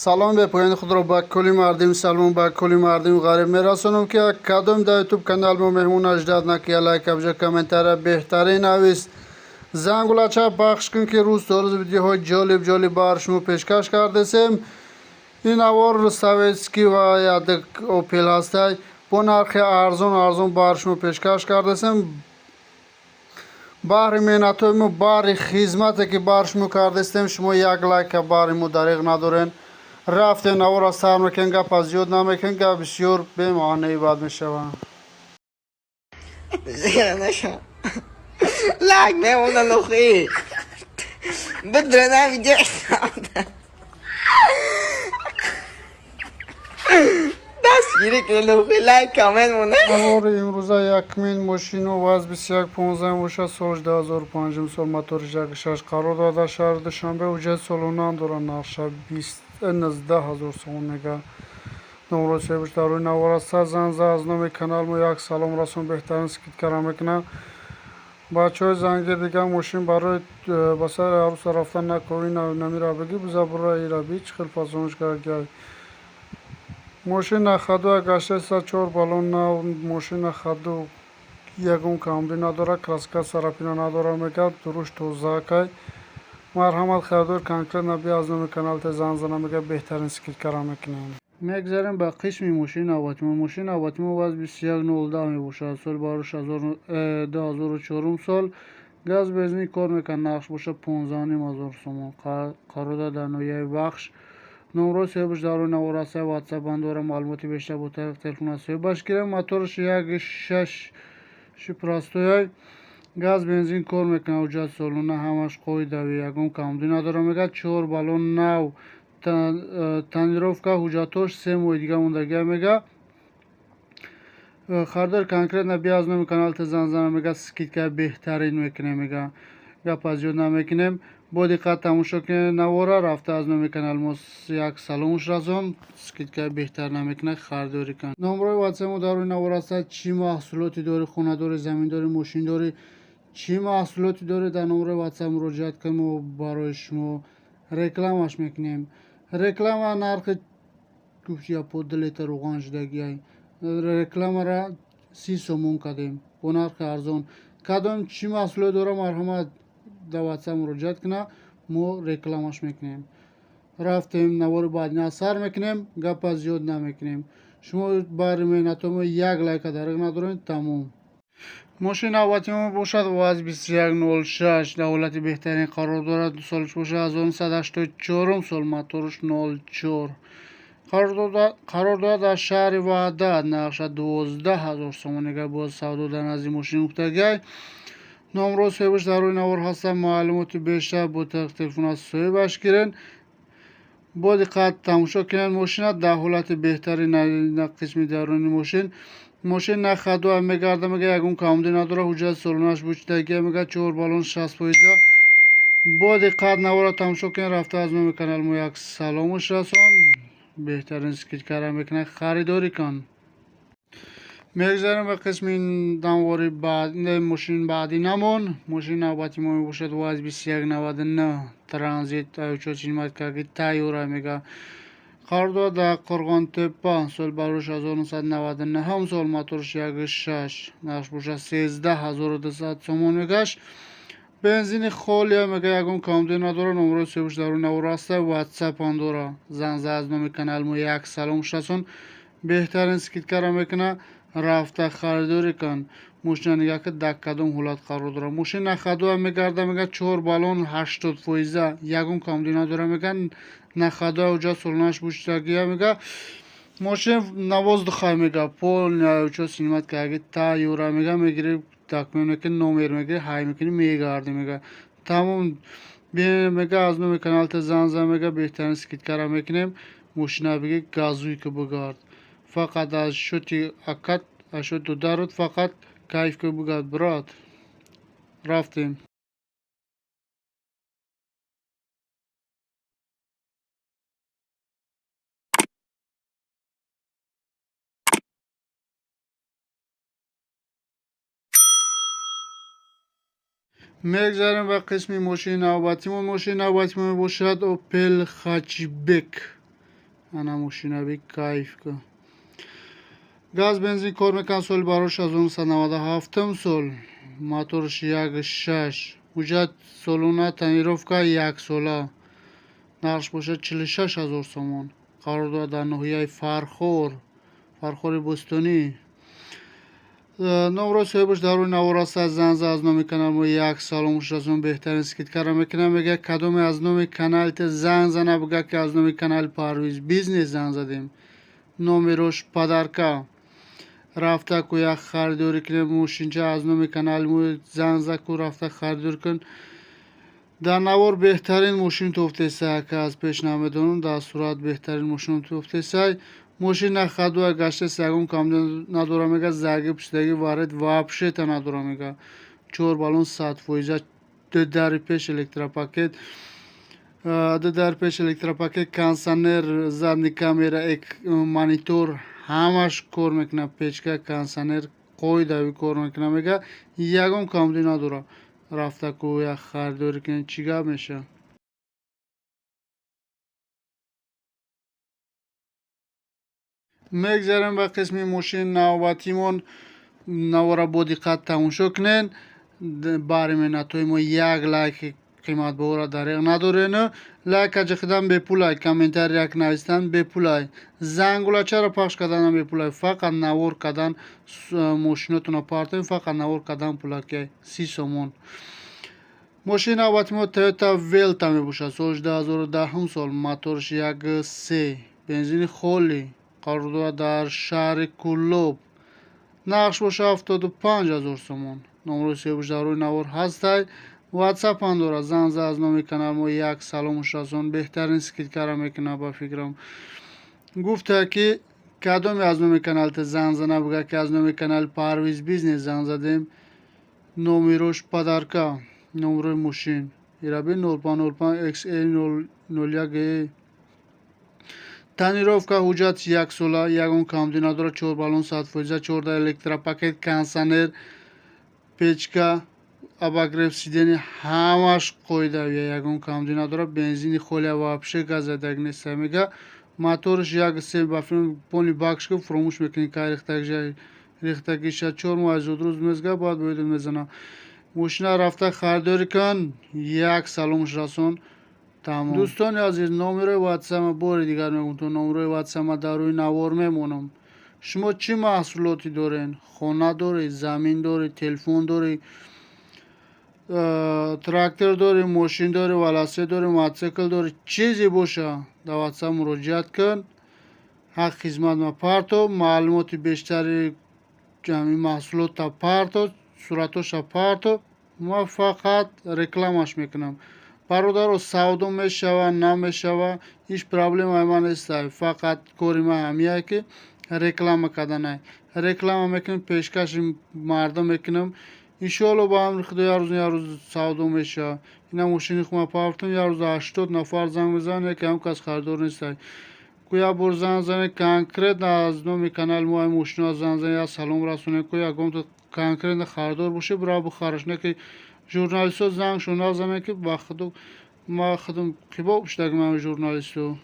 Салом бепоёни худро ба кулли мардими мусалмон, ба кулли мардими ғариб мерасонам, ки кадом дар ютуб канал мо меҳмон аждад накия, лайк, абҷа, комментария беҳтарин навис, зангулача пахш кун, ки рӯз то рӯз видеоҳои ҷолиб ҷолиб бар шумо пешкаш кардесем. Ин навор советский ва ядик Опел ҳастай, бо нархи арзон арзон бар шумо пешкаш кардесем. Баҳри меҳнатҳои мо, баҳри хизмате ки бар шумо кардестем, шумо як лайка баҳри мо дариғ надорен. Рафтем, навора сар мекунем, гапа зиёд намекунем, гап бисёр бемаънии бад мешавад. Лайк мемона лохи. Бадрана видео. Дастгирӣ кунед лохи, лайк, коммент монед. Навори имрӯза якмин мошину ВАЗ 2115 бошад, соли 2005 сол, мотори 1.6, қарор дорад дар шаҳри Душанбе, ҳуҷҷати солона дорад, нархша 19 000 сомон мега. Номрои соҳибаш дар рӯи навор аст. Занг аз номи канал мо як салом расон, беҳтарин скидкара мекунад. Бачаҳои зангир, дига мошин барои ба сари арӯса рафтан накови намира бигӣ, биза бура ира би чӣ хел фасонш кард. Мошин на ходу гаштеса, чор баллон нав, мошин на ходу, ягон камбӣ надорад, краска царапина надорад, мегӯяд, дуруш тозаакай. Марҳамат, харидор конкретно би аз номи канал те занг зана, мегӯяд, беҳтарин скидкара мекунем. Мегзарем ба қисми мошини навбатимо. Мошини навбатимо ВАЗ 2110 мебошад, соли барош 2004 сол, газ бензин кор мекунад, нархш бошад 15 500 сомон, қарор дорад дар ноҳияи Вахш. Номрои соҳибаш дар рӯи навор аст, ватсап дорад, маълумоти бештар бо тариқи телефон аз соҳибаш гирем. Мотораш 1.6 простой, газ бензин кор мекунад, ҳуҷҷати солона ҳамаш қоидави, ягон камбудӣ надорад, мегӯяд, чор баллон нав, тонировка, ҳуҷҷатҳош 3 моҳи дига мондагия, мега. Харидор конкретно би аз номи канал те занг зана, мега, скидкаи беҳтарин мекунем, мега. Гапа зиёд намекунем, бо диққат тамошо кунед навора, рафта аз номи канал мо як саломуш расон, скидкаи беҳтар намекунад, харидорӣ кун. Номрои ватсап мо дар рӯи навор аст. Чӣ маҳсулоте дорӣ, хона дорӣ, замин дорӣ, мошин дорӣ, чӣ маҳсулоте дорӣ, дар номрои ватсап муроҷиат кун, мо барои шумо рекламаш мекунем. Реклама нархи гуфти по 2 литр равған шудагиай, рекламара 30 сомон кардем бо нархи арзон. Кадом чӣ маҳсулот дора, марҳамат, дар ватсап муроҷиат куна, мо рекламаш мекунем. Рафтем, навори баъдина сар мекунем, гапа зиёд намекунем. Шумо баҳри меҳнатҳои мо як лайка дариғ надоред, тамом. Мошини навбати мо бошад ВАЗ 2106, дар ҳолати беҳтарин қарор дорад, солаш бошад 1984 сол, мотораш 0.4, қарор дорад дар шаҳри Ваҳдат, нархша 12 000 сомон, боз савдо дар назди мошин гуфтагиай. Номрои соҳибаш дар рӯи навор ҳастанд, маълумоти бештар бо тариқи телефон аз соҳибаш гирен. Бо диққат тамошо кунед мошина, дар ҳолати беҳтарин, қисми даруни мошин. Мошин на ходу мегарда, мега, ягон камбудӣ надорад, ҳуҷҷати солонааш бучидагия, мега, чор баллон 60%. Бо диққат навора тамошо кунед, рафта аз номи канал мо як саломуш расон, беҳтарин скидкара мекунад, харидорӣ кун. Мегзарем ба қисми навори мошин баъдӣ намон. Мошини навбати мо мебошад ВАЗ 2199 Транзит, учёт снимать карги тайёра, мега, қарор дорад дар Қурғонтеппа, соли барош 1999 сол, мотораш 1.6, нархш бошад 13 200 сомон мегашт, бензини холия, мега, ягон камбудӣ надорад. Номрои соҳибаш дар рӯи навор аста, ватсапам дора, занг зад, аз номи канал мо як саломш расон, беҳтарин скидкара мекунад, рафта харидорӣ кун. Мошина нигаҳ ки дар кадом ҳолат қарор дорад. Мошин на ходу мегарда, мега, чор баллон 80%, ягон камбудӣ надорад, мега, на ходу, ҳуҷҷат солонааш бучидагия, мега, мошин на воздухай, мега, полный учёт снимать карги тайёра, мега, мегири, документ мекунӣ, номер мегири, ҳай мекунӣ, мегардӣ, мега, тамом. Мега, аз номи канал те занг зан, мега, беҳтарин скидкара мекунем. Мошина биги, газуй ки бигард, фақат аз счёти акат, аз счёти додарут фақат кайф ки бигард, брат. Рафтем. Мегзарем ба қисми мошини навбатимон. Мошини навбатимон мебошад Опел Хатчбек. Ана мошина би кайф ка. Газ бензин кор мекунад, соли барош 1997 сол. Моторш 1.6. Ҳуҷҷат солона, тонировка яксола. Нархш бошад 46 000 сомон. Қарор дорад дар ноҳияи Фархор, Фархори Бӯстонӣ. Номро соҳибаш дар рӯи навор аст. Занг за, аз номи канал мо як салом расон, беҳтарин скидкаро мекунам. Мега, кадоме аз номи каналите занг зана, бига ки аз номи канали Парвиз Бизнес занг задем. Номерош подарка. Рафта ку як харидорӣ кунем мошинча, аз номи канали мо занг за ку, рафта харидорӣ кун. Дар навор беҳтарин мошин тофтесай, ка аз пеш намедонам, дар сурат беҳтарин мошин тофтесай. Мошин на ходуа гаштеса, ягон кам надора, мега, загиб шудаги варед вообще-то надора, мега. Чор баллон 100%, ду дари пеш электропакет, ду дари пеш электропакет, кондиционер, задний камера, монитор ҳамаш кор мекунад, печка, кондиционер қоидави кор мекунад, мега, ягон камбудӣ надора. Рафта ку як харидорӣ кунед, чӣ гап мешавад? Мегзарем ба қисми мошини навбатимон. Навора бо диққат тамошо кунед. Баҳри меҳнатҳои мо як лайки қиматбаҳоро дареғ надорен. Лайка ҷиқидан бепулай, комментарий як навистан бепулай, зангулачаро пахш карданам бепулай. Фақат навор кардан, мошинотонро партоем, фақат навор кардан пулаки 30 сомон. Мошини навбати мо Toyota Велта мебошад, соли 2010 сол, моторш 1.3, бензини холӣ, қарор дорад дар шаҳри Кӯлоб. Нархш бошад 75 000 сомон. Номрои соҳибаш дар рӯи навор ҳастай. WhatsApp ҳам дорад. Занг за, аз номи канал мо як саломуш расон, беҳтарин скидкаро мекунад ба фикрам. Гуфта ки кадоме аз номи каналите занг зана, бига ки аз номи канали Парвиз Бизнес занг задем. Номерош подарка, номрои мошин. Ираби 0505 XA 01. Тонировка, ҳуҷҷат яксола, ягон камбудӣ надорад, чор баллон 100%, чорда электропакет, кондиционер, печка, обогрев сиденья ҳамаш қоидавия, ягон камбудӣ надорад, бензини холия, вообще газадаг неста, мега. Моторш 1.3, ба филм полный бакш ки фуромӯш мекунӣ, кай рехтагиша, 4 моҳ аз зудрӯз мезга, баъд бояд мезана. Мошина рафта харидорӣ кун, як саломш расон, тамом. Дӯстони азиз, номерои ватсапа бори дигар мегӯм, то номерои ватсапа дар рӯи навор мемонам. Шумо чӣ маҳсулоте дорен? Хона дорӣ, замин дорӣ, телефон дорӣ, трактор дорӣ, мошин дорӣ, велосипед дорӣ, мотоцикл дорӣ, чизе боша, дар ватсап муроҷиат кун, ҳақ хизмат ма парто, маълумоти бештари ҳамин маҳсулотта парто, суратоша парто, ма фақат рекламаш мекунам. Бародаро, савдо мешава, намешава, ҳеҷ проблемаи ман нестай. Фақат кори ман ҳамияе ки реклама карданай. Реклама мекунем, пешкаши мардум мекунам. Иншоалло, ба амри Худо, як рӯз як рӯз савдо мешава. Ина мошини хума партом, як рӯз 80 нафар занг мезананд, яке ҳам кас харидор нестай. Ку як бор занг занед, конкретно аз номи канали мо ай мошиноа занг занед, як салом расонед, ку ягонто конкретно харидор боше, бирав бихараш. Не ки журналистҳо зангшон назананд, ки ба худо ма худам қибоб шудагим ҳами журналистҳо.